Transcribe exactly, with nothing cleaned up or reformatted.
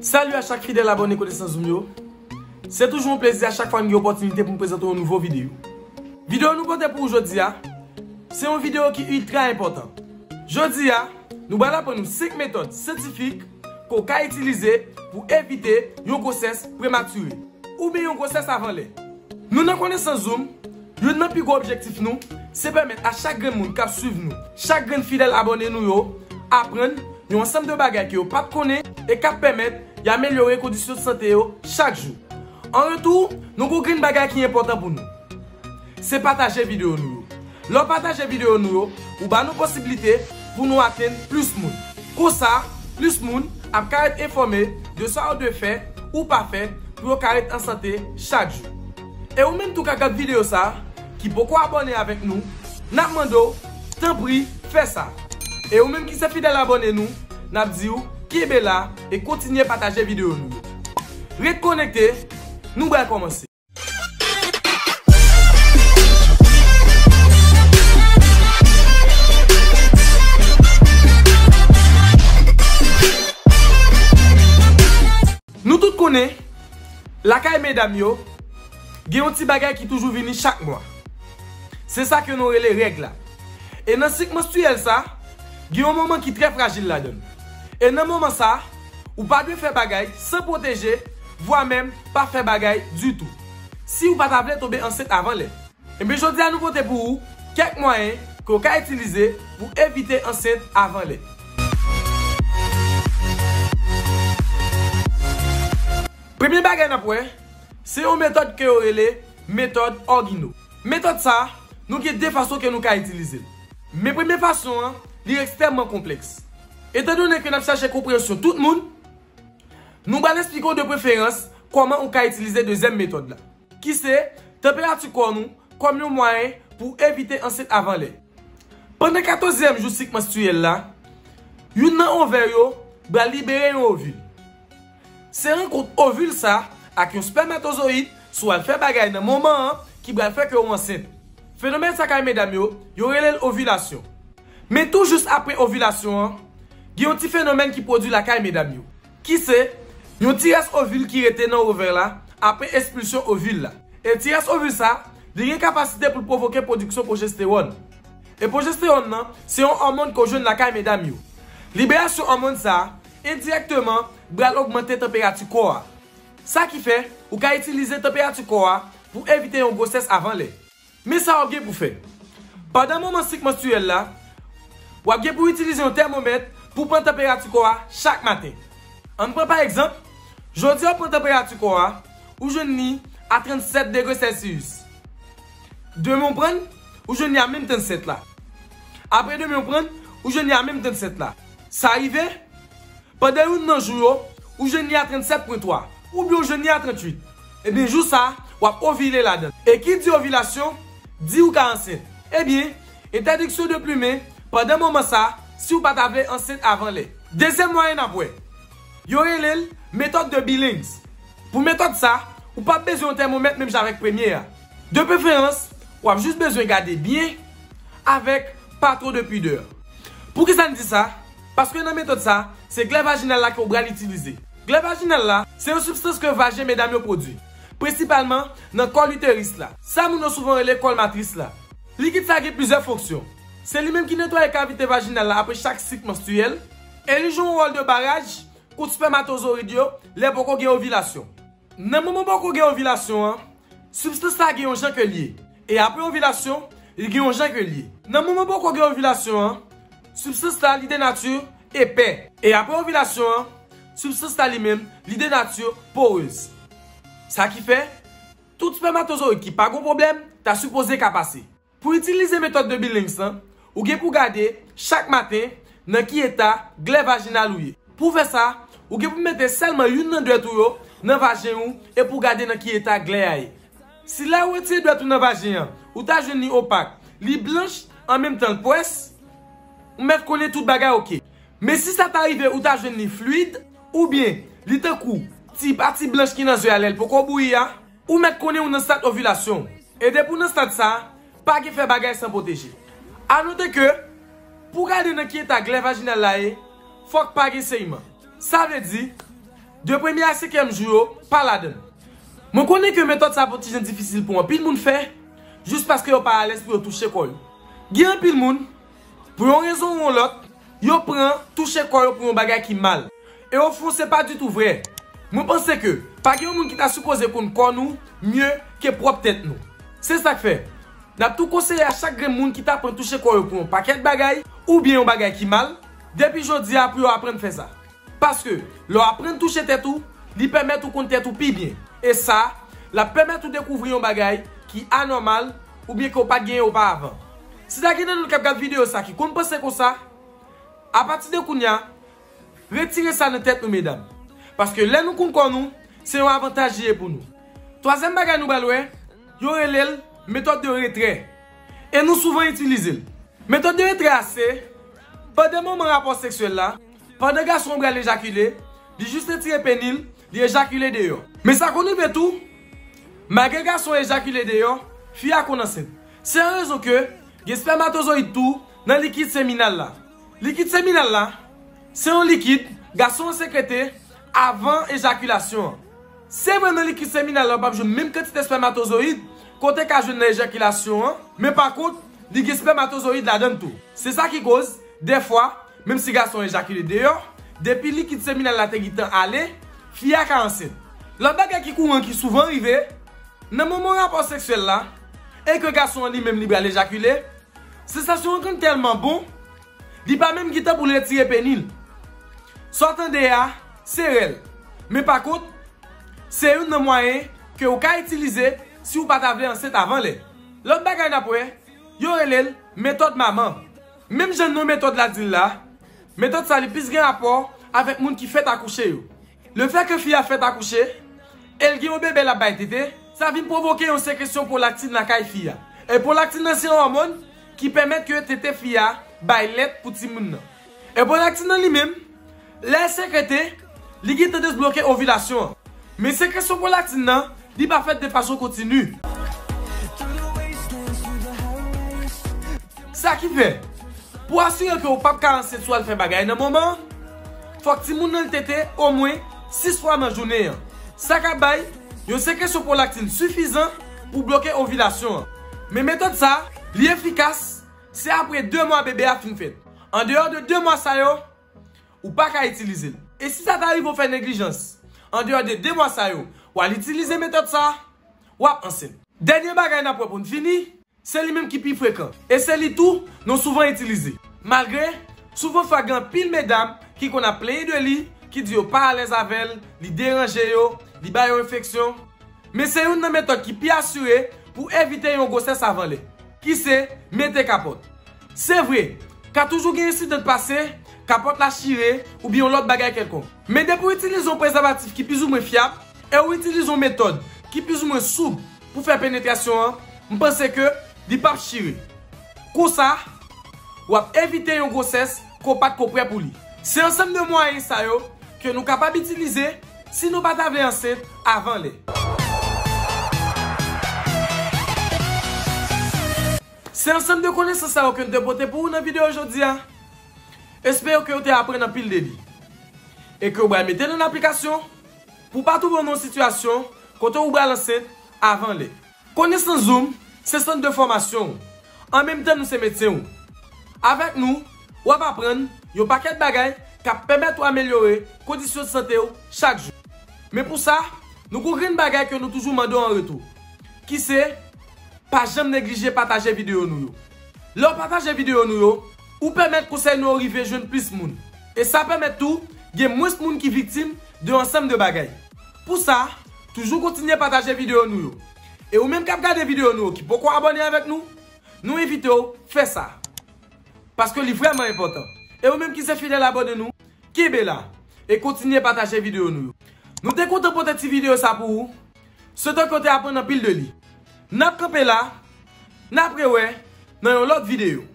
Salut à chaque fidèle abonné Konesans Zoom yo. Se toujou yon plezi a chak fwa n gen opòtinite pou m prezante yon nouvo videyo. Videyo nou pote pou ou jodi a, se yon videyo ki iltra enpòtan. Jodi a, nou pral aprann ou senk metòd syantifik ke w ka itilize pou evite yon gwosès prematire oubyen yon gwosès avan lè. Nou nan Konesans Zoom, youn nan pi gwo objektif nou, se pèmèt a chak grenn moun k ap swiv nou, chak grenn fidèl abòne nou yo, aprann yon ansanm de bagay ke yo pa t konnen e k ap pèmèt y amelyore kondisyon de sante yo chak jou. An retou, nou gen yon grenn bagay ki enpòtan pou nou. Se pataje videyo nou yo. Lè w pataje videyo nou yo, ou ba nou posiblite pou nou atenn plis moun. Konsa, plis moun ap ka ret enfòme de sa yo dwe fè ou pa fè pou yo ka ret an sante chak jou. E ou menm tou k ap gad videyo sa a, ki poko abòne avèk nou, n ap mande w, tanpri, fè sa. E ou menm ki se fidèl abòne nou, n ap di w, kenbe la e kontinye pataje videyo nou yo. Ret konekte, nou pral kòmanse. Nou tout konnen, lakay medam yo, gen yon ti bagay ki toujou vini chak mwa. Se sa ke nou rele règ la. E nan sik manstriyèl sa, gen yon moman ki trè frajil ladan l. E nan moman sa, ou pa dwe fè bagay san pwoteje, vwa menm pa fè bagay ditou, si ou pa ta vle tonbe ansent avan lè. Ebyen, jodi a nou pote pou ou kèk mwayen ke w ka itilize pou evite ansent avan lè. Premye bagay n ap wè, se yon metòd ke yo rele metòd Orgino. Metòd sa a, nou gen de fason ke nou ka itilize l. Men premye fason an, li ekstrèmman konplèks. Etandone ke n ap chache konpreyansyon tout moun, nou pral esplike w de preferans kòman ou ka itilize dezyèm metòd la, ki se tanperati kò nou kòm yon mwayen pou evite ansent avan lè. Pandan katòzèm jou sik manstriyèl la, youn nan ovè yo pral libere yon ovil. Se rankont ovil sa ak yon spèmatozoyid, si w al fè bagay nan moman an, ki pral fè ke w ansent. Fenomèn sa kay medam yo, yo rele l ovilasyon. Men tou jis apre ovilasyon an, gen yon ti fenomèn ki pwodui lakay medam yo, ki se yon ti rès ovil ki rete nan ovè la apre ekspilsyon ovil la. E ti rès ovil sa, li gen kapasite pou l pwovoke pwodiksyon pwojestewòn. E pwojestewòn nan, se yon òmòn ke w jwenn lakay medam yo. Liberasyon òmòn sa, endirèkteman, pral ogmante tanperati kò a. Sa ki fè, ou ka itilize tanperati kò a pou evite yon gwosès avan lè. Men sa w ap gen pou fè. Pandan moman sik manstriyèl la, w ap gen pou itilize yon tèmomèt pou pran tanperati kò a chak maten. Ann pran pa egzanp, jodi a w pran tanperati kò a, ou jwenn li a trannsèt degre Celsius. Demen w pran l, ou jwenn li a menm trannsèt la. Apre demen w pran l, ou jwenn li a menm trannsèt la. Sa rive? Pandan youn nan jou yo, ou jwenn li a trannsèt pwen twa, oubyen ou jwenn li a tranntuit. Ebyen, jou sa, w ap ovile ladan l. E ki di ovilasyon, di ou ka ansent. Ebyen, entèdiksyon de plimen, pandan moman sa, si w pa ta vle ansent avan lè. Dezyèm mwayen n ap wè, yo rele l metòd de Billings. Pou metòd sa, ou p ap bezwen yon tèmomèt menm jan avèk premye a. De preferans, w ap jis bezwen gade byen avèk pa two de pidè. Poukisa n di sa? Paske nan metòd sa, se glè vajinal la ke w pral itilize. Glè vajinal la, se yon sibstans ke vajen medam yo pwodui, prensipalman nan kòl iteris la, sa moun yo souvan rele kòl matris la. Likid sa gen plizyè fonksyon. Se li menm ki netwaye kavite vajinal la apre chak sik manstriyèl, e li jwe yon wòl de baraj kont spèmatozoyid yo lè poko gen ovilasyon. Nan moman poko gen ovilasyon an, sibstans la gen yon jan ke l ye. E apre ovilasyon, li gen yon jan ke l ye. Nan moman poko gen ovilasyon an, sibstans la li de nati epè. E apre ovilasyon an, sibstans la li menm, li de nati porez. Sa ki fè, tout spèmatozoyid ki pa gon pwoblèm ta sipoze ka pase. Pou itilize metòd de Billings lan, ou gen pou gade chak maten nan ki eta glè vajinal ou ye. Pou fè sa, ou gen pou mete sèlman youn nan dwèt ou yo nan vajen ou e pou gade nan ki eta glè a ye. Si lè ou retire dwèt ou nan vajen an, ou ta jwenn li opak, li blanch, an menm tan l pwès, ou mèt konnen tout bagay oke. Men si sa ta rive ou ta jwenn li fliyid, oubyen li tankou ti pati blanch ki nan zye a lè l poko bouyi a, ou mèt konnen ou nan stad ovilasyon. E depi w nan stad sa, pa gen fè bagay san pwoteje. A note ke, pou gade nan ki eta glè vajinal la ye, fòk pa gen seyman. Sa vle di, De premye a senkyèm jou yo, pa ladan l. Mwen konnen ke metòd sa ap yon ti jan difisil pou anpil moun fè, jis paske yo pa alèz pou yo touche kò yo. Gen anpil moun, pou yon rezon ou yon lòt, yo pran touche kò yo pou yon bagay ki mal. E ofon, se pa ditou vrè. Mwen panse ke pa gen yon moun ki ta sipoze konn kò nou mye ke pwòp tèt nou. Se sa k fè, n ap tou konseye a chak grenn moun ki ta pran touche kò yo pou yon pakèt bagay, oubyen yon bagay ki mal, depi jodi a pou yo aprann fè sa. Paske, lè w aprann touche tèt ou, li pèmèt ou konn tèt ou pi byen. E sa, l ap pèmèt ou dekouvri yon bagay ki anòmal oubyen ke w pa t genyen oparavan. Si ta gen nan nou k ap gad videyo sa ki konn panse konsa, apati de kounye a, retire sa nan tèt nou, medam. Paske lè nou konn kò nou, se yon avantaj li ye pou nou. Twazyèm bagay nou pral wè, yo rele l metòd de retrè. E nou souvan itilize l. Metòd de retrè a se, pandan moman rapò seksyèl la, pandan gason an pral ejakile, li jis retire peni l, li ejakile deyò. Men sa konn rive tou, malgre gason an ejakile deyò, fi a konn ansent. Se an rezon ke gen espèmatozoyid tou nan likid seminal la. Likid seminal la, se yon likid gason an sekrete avan ejakilasyon an. Se vre nan likid seminal la, ou p ap jwenn menm kantite espèmatozoyid ke w te ka jwenn nan ejakilasyon an, men pa kont, li gen espèmatozoyid ladan l tou. Se sa ki koz, dèfwa, menm si gason an ejakile deyò, depi likid seminal la te gentan ale, fi a ka ansent. Lòt bagay ki kouran ki souvan rive, nan moman rapò seksyèl la, e ke gason an li menm li pral ejakile, sansasyon an konn tèlman bon, li pa menm gentan pou l retire peni l. Sa w tande a, se rèl. Men pa kont, se youn nan mwayen ke w ka itilize si w pa ta vle ansent avan lè. Lòt bagay n ap wè, yo rele l metòd manman. Menm jan non metòd la di l la, metòd sa li plis gen rapò avèk moun ki fèk akouche yo. Lefètke fi a fèk akouche, e l gen yon bebe l ap bay tete, sa vin pwovoke yon sekresyon pwolaktin lakay fi a. E pwolaktin nan se yon òmòn ki pèmèt ke tete fi a bay lèt pou timoun nan. E pwolaktin nan li menm, lè l sekrete, li gentan dezbloke ovilasyon an. Men sekresyon pwolaktin nan, li pa fèt de fason kontini. Sa ki fè, pou asire ke w p ap ka ansent si w al fè bagay nan moman an, fòk timoun nan tete omwen sis fwa nan jounen an. Sa ka bay yon sekresyon pwolaktin sifizan pou bloke ovilasyon an. Men metòd sa, li efikas, se apre de mwa bebe a fin fèt. Andeyò de de mwa sa yo, ou pa ka itilize l. E si sa ta rive w fè neglijans, andeyò de de mwa sa yo, w al itilize metòd sa, w ap ansent. Dènye bagay n ap wè pou n fini, se li menm ki pi frekan. E se li tou nou souvan itilize. Malgre, souvan fwa gen anpil medam ki konn ap plenyen de li, ki di yo pa alèz avè l, li deranje yo, li ba yo enfeksyon. Men se youn nan metòd ki pi asire pou evite yon gwosès avan lè, ki se mete kapòt. Se vre, ka toujou gen ensidan k pase, kapòt la chire oubyen yon lòt bagay kèlkonk. Men depi w itilize yon prezèvatif ki plizoumwen fyab e w itilize yon metòd ki plizoumwen soub pou fè penetrasyon an, m panse ke li p ap chire. Konsa, w ap evite yon gwosès ke w pa t ko prè pou li. Se ansanm de mwayen sa yo ke nou kapab itilize si nou pa ta vle ansent avan lè. Se ansanm de konesans sa yo ke n te pote pou ou nan videyo jodi a. Espere ke w te aprann anpil de li e ke w pral mete l an aplikasyon pou w pa twouve w nan yon sitiyasyon kote w pral ansent avan lè. Konesans Zoom se sant de fòmasyon w. An menm tan, nou se medsen w. Avèk nou, w ap aprann yon pakèt bagay k ap pèmèt ou amelyore kondisyon sante w chak jou. Men pou sa, nou gen yon grenn bagay ke nou toujou mande w an retou, ki se, pa janm neglije pataje videyo nou yo. Lè w pataje videyo nou yo, ou pèmèt konsèy nou yo rive jwenn plis moun. E sa pèmèt tou gen mwens moun ki viktim de yon ansanm de bagay. Pou sa, toujou kontinye pataje videyo nou yo. E ou menm k ap gade videyo nou yo ki poko abòne avèk nou, nou envite w fè sa. Paske li vrèman enpòtan. E ou menm ki se fidèl abòne nou, kenbe la e kontinye pataje videyo nou yo. Nou te kontan pote ti videyo sa pou ou. Swete ke w te aprann anpil de li. N ap kanpe la, n ap rewè nan yon lòt videyo.